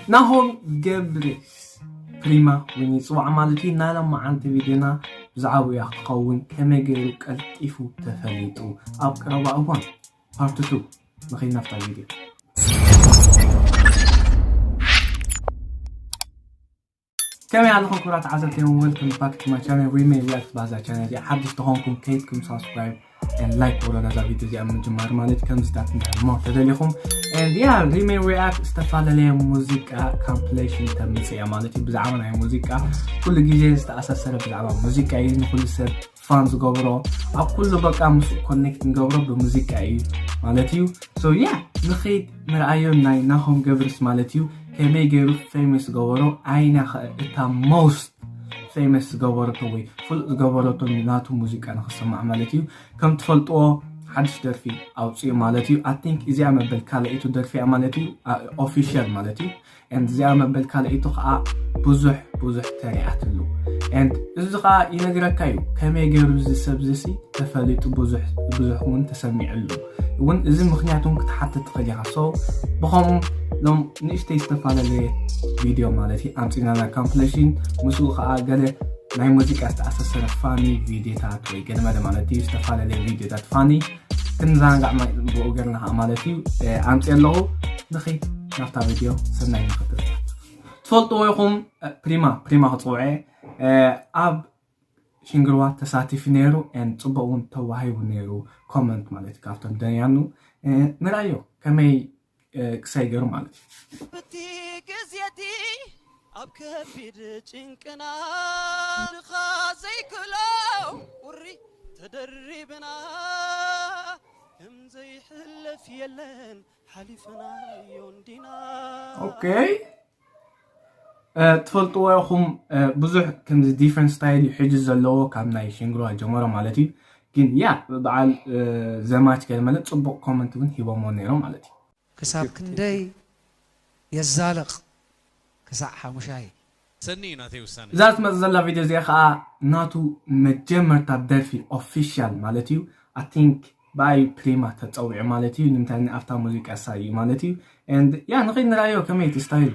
ናሆም ገብሬስ ፕሪማ ወይኒ ጽዋዕ ማለት እዩ። ናይ ሎማዓንቲ ቪድዮና ብዛዕባኡ እያ ክትኸውን። ከመይ ገይሩ ቀልጢፉ ተፈሊጡ ኣብ ቀረባ እዋን። ፓርት ቱ ንኸይድ ናብታ ቪድዮ። ከመይ ኣለኹም ክቡራት ተዓዘብቲ? Welcome back to my channel. ሪሜ ሪያክት ባዛ ቻነል እዚኣ ሓድሽ ተኾንኩም ከይድኩም ሳብስክራይብ and like ወረ ነዛ ቪድዮ እዚኣ ምጅማር ማለት ከምዚታት እንድሕር ሞ ተደሊኹም። And yeah, ሪሜ ሪያክት ዝተፈላለየ ሙዚቃ ካምፕሌሽን ተምጽእ እያ ማለት እዩ። ብዛዕባ ናይ ሙዚቃ ኩሉ ግዜ ዝተኣሳሰረ ብዛዕባ ሙዚቃ እዩ። ንኩሉ ሰብ ፋን ዝገብሮ ኣብ ኩሉ በቃ ምስ ኮኔክት ንገብሮ ብሙዚቃ እዩ ማለት እዩ። So yeah, ንኸይድ ንርኣዮ ናይ ናሆም ገብርስ ማለት እዩ። ከመይ ገይሩ ፌመስ ዝገበሮ፣ ኣይና ኸ እታ ሞስት ፌመስ ዝገበረቶ ወይ ፍሉጥ ዝገበረቶ ናቱ ሙዚቃ ንኽሰማዕ ማለት እዩ። ከም ትፈልጥዎ ሓድሽ ደርፊ ኣውፅኡ ማለት እዩ። I think እዚኣ መበል ካልኣይቱ ደርፊ እያ ማለት እዩ። ኦፊሻል ማለት እዩ። And እዚኣ መበል ካልኣይቱ ከዓ ብዙሕ ብዙሕ ተሪኣትሉ። And እዚ ከዓ ይነግረካ እዩ ከመይ ገይሩ እዚ ሰብ እዚ ሲ ተፈሊጡ ብዙሕ ብዙሕ እውን ተሰሚዕሉ እውን። እዚ ምኽንያት እውን ክትሓትት ትኽእል ኢኻ። So ብኸምኡ ሎም ንእሽተይ ዝተፈላለየ ቪድዮ ማለት እዩ ኣምፂና ናይ ካምፕሌሽን ምስኡ ከዓ ገለ ናይ ሙዚቃ ዝተኣሳሰረ ፋኒ ቪድዮታት ወይ ገለመለ ማለት እዩ ዝተፈላለየ ቪድዮታት ፋኒ ክንዘናጋዕ ማ- ብኡ ገርና ከዓ ማለት እዩ። ኣምፅእ ኣለኹ። ንኸይድ ናብታ ቪድዮ። ሰናይ ንኽትብል ትፈልጥዎ ኢኹም። ፕሪማ ፕሪማ ክፅውዐ ኣብ ሽንግርዋ ተሳቲፊ ነይሩ። And ፅቡቅ እውን ተዋሂቡ ነይሩ ኮመንት ማለት እዩ ካብቶም ደንያኑ። ንርኣዮ ከመይ ክሳይ ገይሩ ማለት እዩ። ብቲ ግዜቲ ኣብ ከቢድ ጭንቅና ድኻ ዘይክሎ ውሪ ተደሪብና ከም ዘይሕለፍ የለን ሓሊፍናዮ እንዲና። ኦኬ ትፈልጥዎ ኢኹም። ብዙሕ ከምዚ ዲፍረንት ስታይል እዩ ሕጂ ዘለዎ ካብ ናይ ሽንግርዋ ጀመሮ ማለት እዩ። ግን ያ በዓል ዘማች ገለ መለ ፅቡቅ ኮመንት እውን ሂቦሞ ነይሮም ማለት እዩ። ክሳብ ክንደይ የዛልቕ ክሳዕ ሓሙሻይ። ሰኒ እዩ ናተይ ውሳነ። እዛ ትመፅ ዘላ ቪድዮ እዚኣ ከዓ ናቱ መጀመርታ ደርፊ ኦፊሻል ማለት እዩ። I think ብኣይ ፕሪማ ተፀዊዑ ማለት እዩ። ንምንታይ ኣብታ ሙዚቃ እሳ እዩ ማለት እዩ። And ያ ንኸይድ ንርኣዮ ከመይ እቲ ስታይል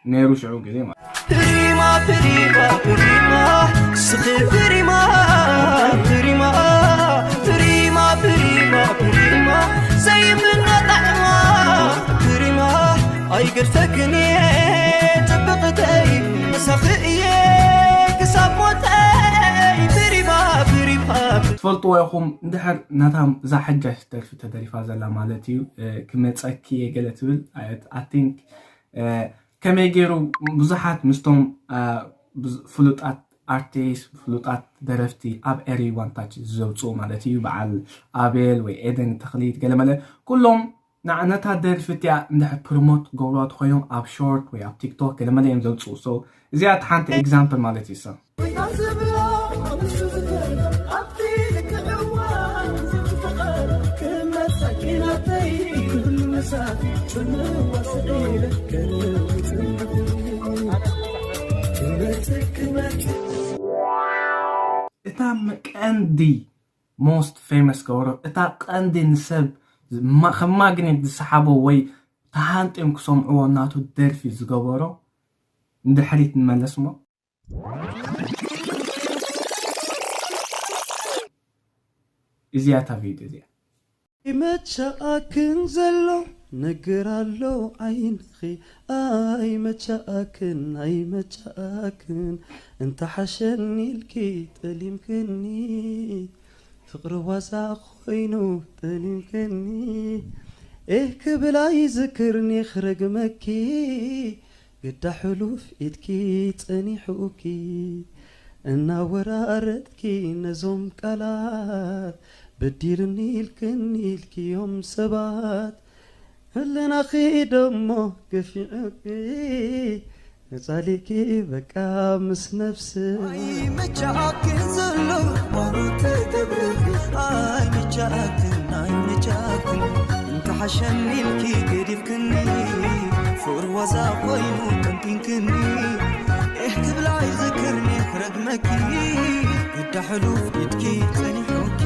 ነይሩ ሽዑ ግዜ ማለት እዩ። ፕሪማ ፕሪማ ፕሪማ ስኺ ፕሪማ ፕሪማ ፕሪማ ፕሪማ ፕሪማ ፕሪማ ዘይምነጣዕማ ፕሪማ ኣይገድፈክን እየ ፅብቕተይ ምሳኺ እየ ክሳብ ሞተይ ፕሪማ ፕሪማ ትፈልጥዎ ኢኹም እንድሕር ነታ እዛ ሓጃሽ ደርፊ ተደሪፋ ዘላ ማለት እዩ። ክመፀኪ እየ ገለ ትብል። I think ከመይ ገይሩ ብዙሓት ምስቶም ፍሉጣት ኣርቲስት ፍሉጣት ደረፍቲ ኣብ ኤሪ ዋንታች ዘውፅኡ ማለት እዩ። በዓል ኣቤል ወይ ኤደን ተኽሊት ገለመለ ኩሎም ንዓነታ ደርፊ እቲኣ እንድሕር ፕሮሞት ገብርዋ ተኮይኖም ኣብ ሾርት ወይ ኣብ ቲክቶክ ገለመለ እዮም ዘውፅኡ። So እዚኣ እቲ ሓንቲ ኤግዛምፕል ማለት እዩ። ሰብ እታ ቀንዲ ሞስት ፌመስ ገበሮ እታ ቀንዲ ንሰብ ከም ማግኔት ዝሰሓቦ ወይ ተሃንጢም ክሰምዕዎ ናቱ ደርፊ ዝገበሮ ንድሕሪት ንመለስ እሞ እዚኣ እታ ቪድዮ እዚኣ ይመቻኣክን ዘሎ ነገር ኣሎ ዓይንኺ ኣይመቻኣክን ኣይመቻኣክን እንተሓሸኒ ኢልኪ ጠሊምክኒ ፍቕሪ ዋዛ ኮይኑ ጠሊምክኒ ኤህ ክብል ኣይዝክርኒ ክረግመኪ ግዳ ሕሉፍ ኢድኪ ጸኒሑኪ እናወራረድኪ ነዞም ቃላት በዲልኒ ኢልክኒ ኢልክዮም ሰባት ህልናኺ ደሞ ገፊዑኪ ነጻሊኪ በቃ ምስ ነፍሲ ኣይመቻኣክን ዘሎ ማሩ ተገብርኪ ኣይመቻኣክን ኣይመቻኣክን እንተሓሸኒ ኢልኪ ገዲፍክኒ ፍቕሪ ዋዛ ኮይኑ ጠንጢንክኒ ኤህ ክብላ ይዝክርኒ ክረግመኪ ግዳ ሕሉፍ ኢድኪ ጸኒሑኪ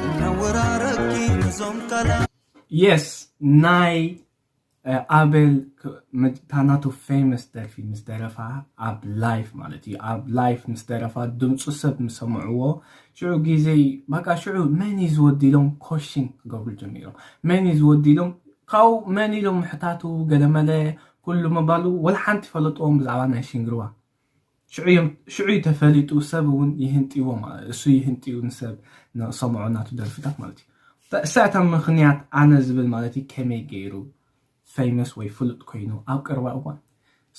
እናወራረብኪ ነዞም ቃላት የስ ናይ ኣቤል እታ ናቱ famous ደርፊ ምስ ደረፋ ኣብ live ማለት እዩ። ኣብ live ምስ ደረፋ ድምፁ ሰብ ምስ ሰምዕዎ ሽዑ ግዜ በቃ ሽዑ መን እዩ ዝወዲ ኢሎም question ክገብሩ ጀሚሮም። መን እዩ ዝወዲ ኢሎም ካብኡ መን ኢሎም ምሕታቱ ገለመለ ኩሉ ምባሉ ወላ ሓንቲ ፈለጥዎም ብዛዕባ ናይ ሽንግርዋ ሽዑ እዩ ተፈሊጡ ሰብ እውን ይህንጥዎ ማለት እሱ ይህንጥዩ ንሰብ ንሰምዖ ናቱ ደርፍታት ማለት እዩ። እሳታ ምኽንያት ኣነ ዝብል ማለት እዩ ከመይ ገይሩ famous ወይ ፍሉጥ ኮይኑ ኣብ ቀረባ እዋን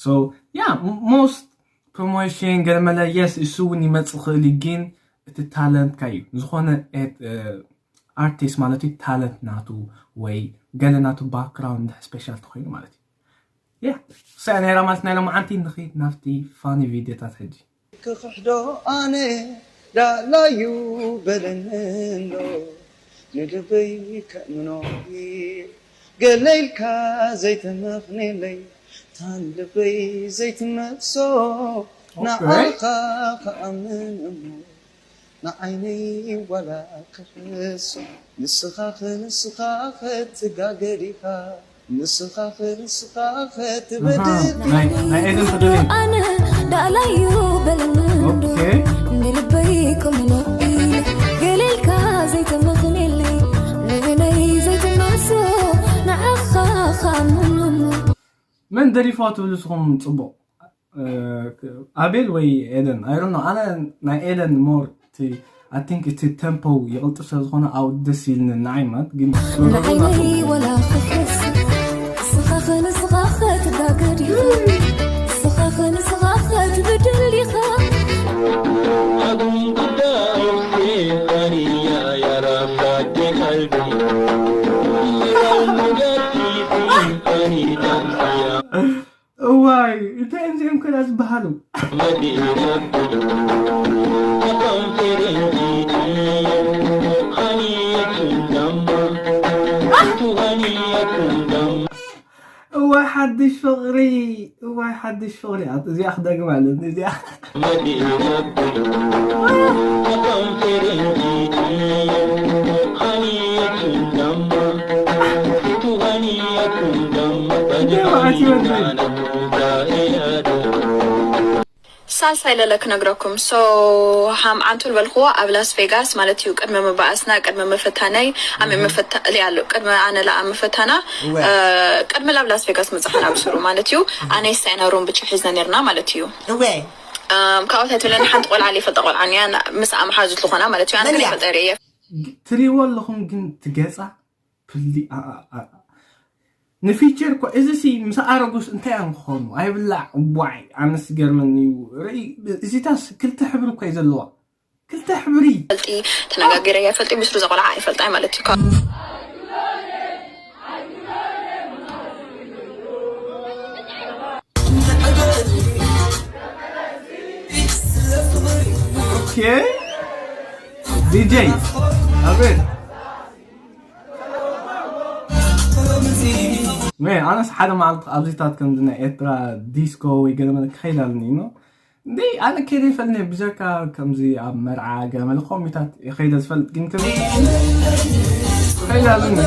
so yeah most promotion ገለመለ yes እሱ እውን ይመፅእ ክእል እዩ ግን እቲ talent ካ እዩ ዝኾነ artist ማለት እዩ talent ናቱ ወይ ገለ ናቱ background special ተኮይኑ ማለት እዩ yeah እሳ ነይራ ማለት ናይ ሎማዓንቲ ንኺድ ናብቲ funny ቪድዮታት ሕጂ ክኽሕዶ ኣነ ዳላዩ በለኒ እንዶ ንልበይ ከእምኖ ገለ ኢልካ ዘይተመኽኔለይ ታን ልበይ ዘይትመልሶ ንዓኻ ክኣምን እሞ ንዓይነይ ዋላ ክኽሶ ንስኻ ንስኻ ክትጋገር ኢኻ ንስኻ ንስኻ ክትበድል ናይ ኤደን ተደልዩ ኣነ ዳላዩ በለኒ እንዶ ንልበይ ከምኖ ገሌልካ ዘይተመኽኔለይ ንዕነይ ዘይትመልሶ ንዓኻ ክኣምን እሞ መን ደሪፋ ትብሉ ንስኹም ፅቡቕ ኣቤል ወይ ኤደን I don't know ኣነ ናይ ኤደን more I think እቲ tempo ይቕልጥፍ ስለ ዝኾነ ኣብኡ ደስ ኢልኒ ንዓይ ማለት ግን ንዓይነይ ወላ ክኸስ ስኻ ኸንስኻ ኸትጋገር ኢኻ ስኻ ኸንስኻ ኸትብድል ኢኻ እዋይ እንታይ እዮም እዚኦም ከላ ዝበሃሉ እዋይ ሓድሽ ፍቕሪ እዋይ ሓድሽ ፍቕሪ እዚኣ ክደግማ ኣለኒ እዚኣ ሳልሳይ ለለ ክነግረኩም ሶ ሃም ዓንቱ ዝበልክዎ ኣብ ላስ ቬጋስ ማለት እዩ ቅድሚ ምባኣስና ቅድሚ ምፍታነይ ኣመ መፈታ ኣሎ ቅድሚ ኣነ ለኣ ምፈታና ቅድሚ ላብ ላስ ቬጋስ ምፅሓና ብስሩ ማለት እዩ ኣነ ሳይና ሮም ብቻ ሒዝና ነርና ማለት እዩ ካብኡ ታይ ትብለኒ ሓንቲ ቆልዓ ለይፈልጣ ቆልዓ እያ ምስ ኣምሓዙት ዝኾና ማለት እዩ ኣነ ግን ይፈልጠ ርእየ ትሪእዎ ኣለኹም ግን ትገፃ ፕሊ ንፊቸር እኮ እዚ ሲ ምስ ኣረጉስ እንታይ እዮም ክኾኑ ኣይብላዕ ዋይ ኣነስ ገርመኒ እዩ ርኢ እዚታስ ክልተ ሕብሪ እኮ እዩ ዘለዋ ክልተ ሕብሪ ፈልጢ ተነጋጊረ እያ ፈልጢ ብስሩ ዘቆልዓ ኣይፈልጣይ ማለት እዩ ኦኬ ዲጀይ ኣቤት ኣነስ ሓደ መዓልቲ ኣብዚታት ከምዚ ናይ ኤርትራ ዲስኮ ወይ ገለመለ ክኸይድ ኣለኒ ኖ እንዴ ኣነ ከይደ ይፈልኒ ብጀካ ከምዚ ኣብ መርዓ ገለመለ ኮሚታት ይኸይደ ዝፈልጥ ግን ከም ከይድ ኣለኒ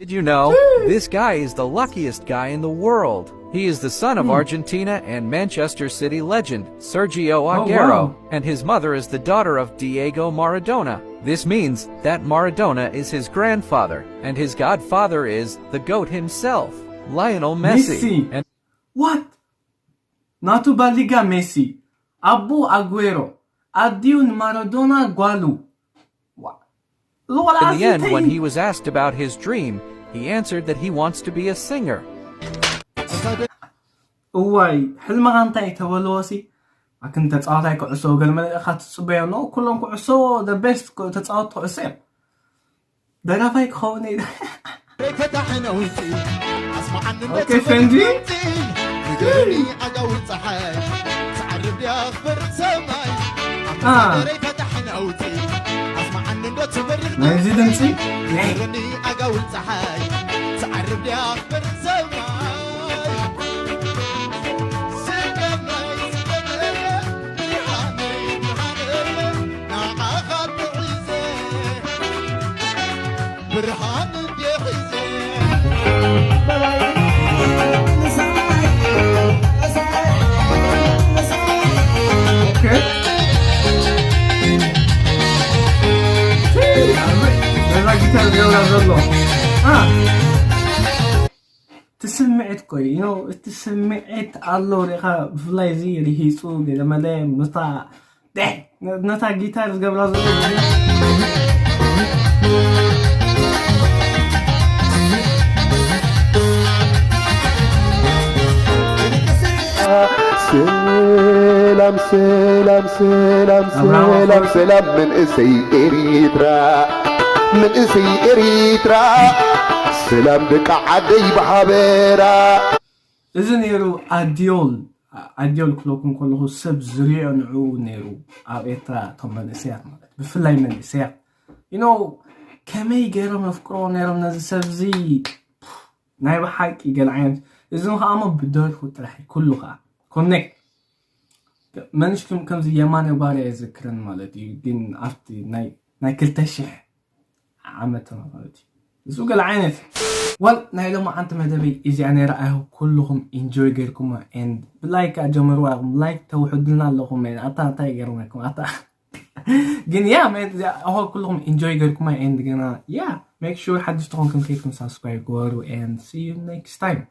Did you know? This guy is the luckiest guy in the world. He is the son of Argentina and Manchester City legend, Sergio Aguero, oh, wow. And his mother is the daughter of Diego Maradona. This means that Maradona is his grandfather, and his godfather is the GOAT himself, Lionel Messi. Messi. And what? ናቱ ባሊጋ ሜሲ፣ ኣቦኡ ኣጉዌሮ፣ ኣዲኡ ንማራዶና ጓሉ። In the end, when he was asked about his dream, he answered that he wants to be a singer. እዋይ ሕልምኻ እንታይ ተበልዎ ሲ ኣክን ተፃዋታይ ኩዕሶ ገለ መለ ኢኻ ትፅበዮ ኖ ኩሎም ኩዕሶ the best ተፃወት ኩዕሶ እዮም ደራፋይ ክኸውን እየ ኦኬ ፈንጂ ናይዚ ድምፂ ብርሃን እንዲኺዘ ትስምዒት ቆይ ነው እቲ ስምዒት ኣሎ ሪኻ ብፍላይ እዚ ርሂፁ ገለመለ ምስታ ደሕ ነታ ጊታር ዝገብራ ዘሎ ሰላም ሰላም ሰላም ሰላም ሰላም መንእሰይ ኤሪትራ መንእሰይ ኤሪትራ ሰላም ደቂ ዓደይ ብሓበራ እዚ ነይሩ ኣድዮል ኣድዮል ክለኩም ከለኹ ሰብ ዝሪኦ ንዕኡ ነይሩ ኣብ ኤርትራ እቶም መንእሰያት ማለት ብፍላይ መንእሰያት you know ከመይ ገይሮም የፍቅሮ ነይሮም ነዚ ሰብ እዚ ናይ ብሓቂ ገለ ዓይነት እዚ ከኣሞ ብደርፉ ጥራሕ ኩሉ ከዓ ኮኔክት መንሽኩም ከምዚ የማነ ባርያ የዘክረን ማለት እዩ ግን ኣብቲ ናይ ክልተ ሽሕ ዓመት ማለት እዩ እሱ ገለ ዓይነት ወል ናይ ሎማዓንቲ መደበይ እዚኣ ነይራ ኣይሆ ኩልኹም ኢንጆይ ገይርኩማ ኤንድ ብላይክ ኣጀምርዋ ኢኹም ላይክ ተውሕዱልና ኣለኹም ኣታ እንታይ ገይርናኩም ኣታ ግን ያ ማለት እዚኣ ኣሆ ኩልኹም ኢንጆይ ገይርኩማ ኤንድ ገና ያ make sure ሓድሽ ትኾንኩም ከይድኩም ሳብስክራይብ ግበሩ and see you next time